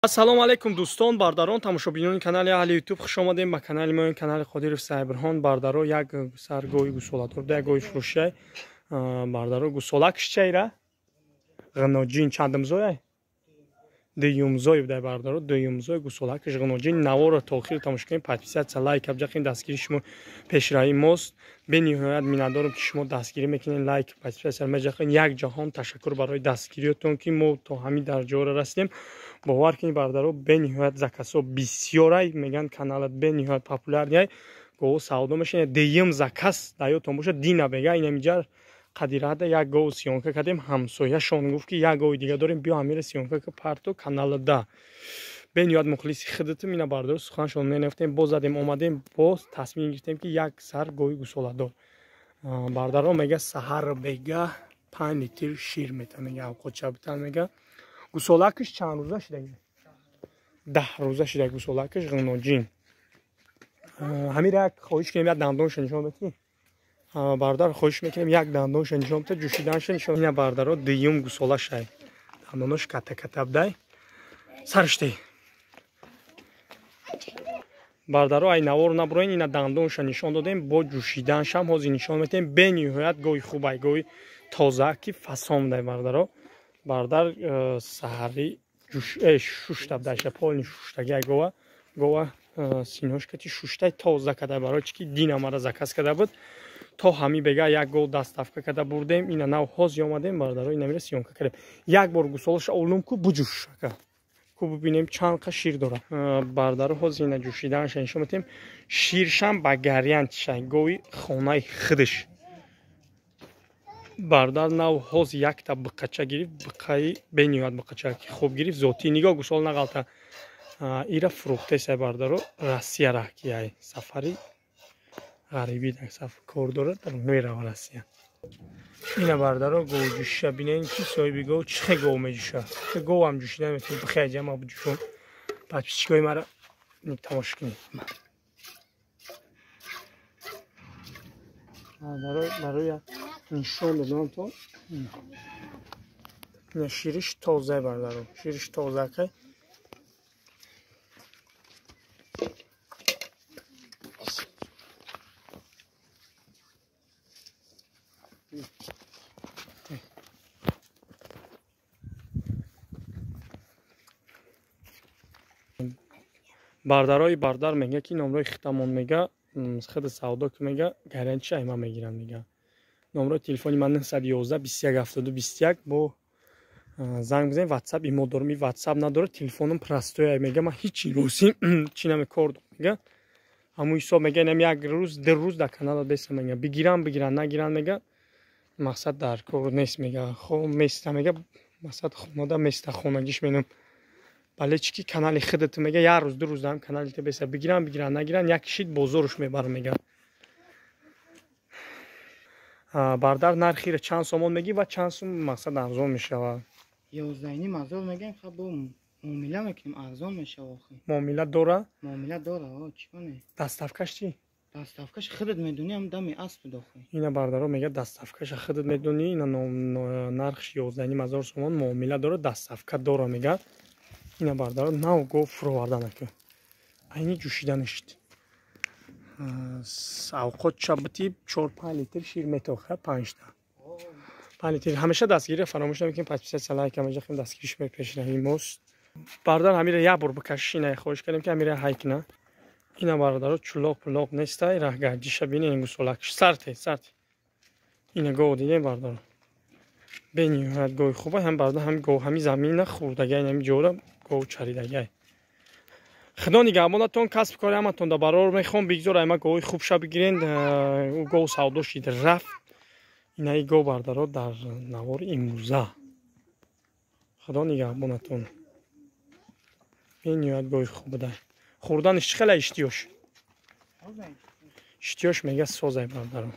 Ассалому алайкум дӯстон, бардарон, тамошобинони канали Аҳли Ютуб, хуш омадем ба канали мо, канали Қодиров Сайбирҳон. Бардаро, як саргоҳи гусоладор, як гоҳи фурӯшай. Бардаро, гусолакш чайра? Ғиноҷин чандумзояй? Дуюмзой будай бардаро, дуюмзой гусолакш ғиноҷин. Наворро то охир тамошо кунед, подписаться, лайк абҷақин, дастгири шумо пешравии мост. Бениҳоят миннатдорам, ки шумо дастгирӣ мекунед, лайк, подписаться меҷақин. Як ҷаҳон ташаккур барои дастгириётон, ки мо то ҳамин дараҷаҳоро расидем. Бовар кунед бардаро, бениҳоят заказҳо бисёрай, мегӯянд каналат бениҳоят популярный, гоҳо савдо мешавад. Дуюм заказ дар ёдтон бошад, дина бега инамиҷа қадирада як гов съёмка кардем, ҳамсояшон гуфт, ки як гови дига дорем, биё ҳамира съёмка ка, парто каналада. Бениҳоят мухлиси худатум ина бардаро, суханшон менафтем, боз задем, омадем, боз тасмим гирифтем, ки як сар гови гусоладор. Бардаро, мега саҳар бега 5 литр шир мета, мега авқотша битан, мега гусолакаш чанд рӯза шуда? 10 рӯза шуда гусолакаш ғиноҷин. Ҳамира як хоҳиш кунем, як дандонша нишон бетӣ. Бардар, хоҳиш мекунем, як дандонша нишон бите, ҷӯшиданша нишон. Ина бардаро, дуюм гусола шай. Дандонош ката ката будай. Саршти. Бардаро, ай навор набуроин, ина дандонша нишон додем, бо ҷӯшиданшам ҳозир нишон метем. Бениҳоят гоҳи хубай, гоҳи тоза, ки фасон будай бардаро. Бардар саҳари шушта будаша, полни шуштаги гова. Гова синош кати шуштай тоза када, барои чи ки дина мара заказ када буд. То ҳами бега як гов доставка када бурдем, ина нав ҳозир омадем бардаро, ина мира съёмка кардем. Як бор гусолаша олум ку буҷуш ака. Ку бибинем чанд қа шир дорад. Бардаро, ҳозир ина ҷӯшиданша нишон метем. Ширшам ба гариантша, гови хонаи худаш. Бардар, нав ҳозир якта биқача гирифт, биқаи бениҳоят биқача ки хуб гирифт, зотӣ нигоҳ гусол нағалта. Ира фурӯхтеса бардаро, Россия ра ки ай сафари ғарибӣ дар саф кор дорад, дар мерава Россия. Ина бардаро, гов ҷӯшиша бинен, ки соҳиби гов чӣ хел гов меҷӯша. Говам ҷӯшида метавонед, бихе ҷама буҷӯшон. Подписчикои мара тамошо кунед. Барои нишон додам то ина шириш тоза бардаро, шириш тоза кай. Бардарои бардар мега, ки номрои хитамон мега, худ савдо ки мега, гарантия ай ман мегирам мега. Номрои телефони ман 911 21 72 21, бо занг бизанед, WhatsApp имо дорам, и WhatsApp надорад, телефонам простой ай мега, ман ҳеҷ рӯзи чи намекор дорам мега. Ҳамун ҳисоб мега, инам як рӯз, ду рӯз дар канала беса мега, бигирам, бигирам, нагирам мега, мақсад дар кор нест мега, хо места мега, мақсад хонада места, хонагиш менам. Бале чи ки канали худат мега, як рӯз, ду рӯз даам канали те беса, бигирам, бигирам, нагирам, як шид бозоруш мебарам мега. Бардар, нархира чанд сомон мегӣ ва чанд сум мақсад арзон мешавад? 11,5 ҳазор мегӯем, ха бо муомила мекунем, арзон мешавад охи. Муомила дора? Муомила дора, о, чӣ кунӣ? Доставкаш чӣ? Доставкаш худат медонӣ, ҳам дами асп дохи. Ина бардаро мега, доставкаша худат медонӣ, ина нархш 11,5 ҳазор сомон, муомила дора, доставка дора мега. Ина бардаро, нав гов фуровардан ака. Айни ҷӯшиданашд. Авқот чабати 4-5 литр шир метоха, 5та. 5 литр. Ҳамеша дастгирӣ фаромӯш намекунем, подписаться, лайк ҳамеша хим дастгириш мепешравии мост. Бардар, ҳамира як бор бикашиш, ина хоҳиш кардем, ки ҳамира ҳай кина. Ина бардаро, чулоқ пулоқ нестай, раҳгардиша бинен гусолакш. Сарте, сарте. Ина гов дидем бардаро. Бениҳоят гови хуба, ҳам бардар, ҳам гов, ҳами замина хӯрдагай, ҳами ҷора гов чаридагай. Худо нигаҳбонатон, касби кори ҳаматон да барор мехоҳам, бигзор айма гови хуб ша бигирен. Ӯ гов савдо шид рафт. Инаи гов бардаро дар навори имрӯза. Худо нигаҳбонатон. Бениҳоят гови хуб будай. Хӯрданаш чӣ хела иштиёш? Иштиёш мега созай бардаро.